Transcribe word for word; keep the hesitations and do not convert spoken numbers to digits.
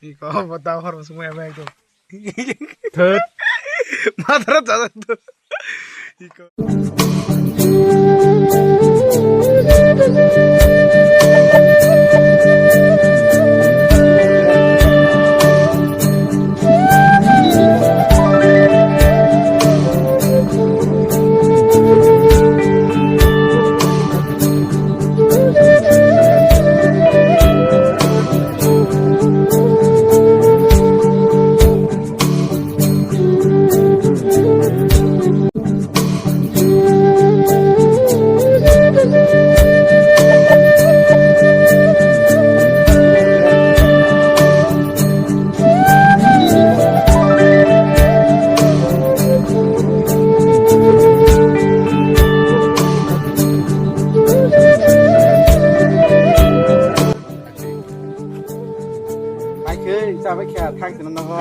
Iko, bota hor sumaya mai ekdom. Thut. Madara jajak to. Iko. Hai khe, cha bai khe, thang sino nogo.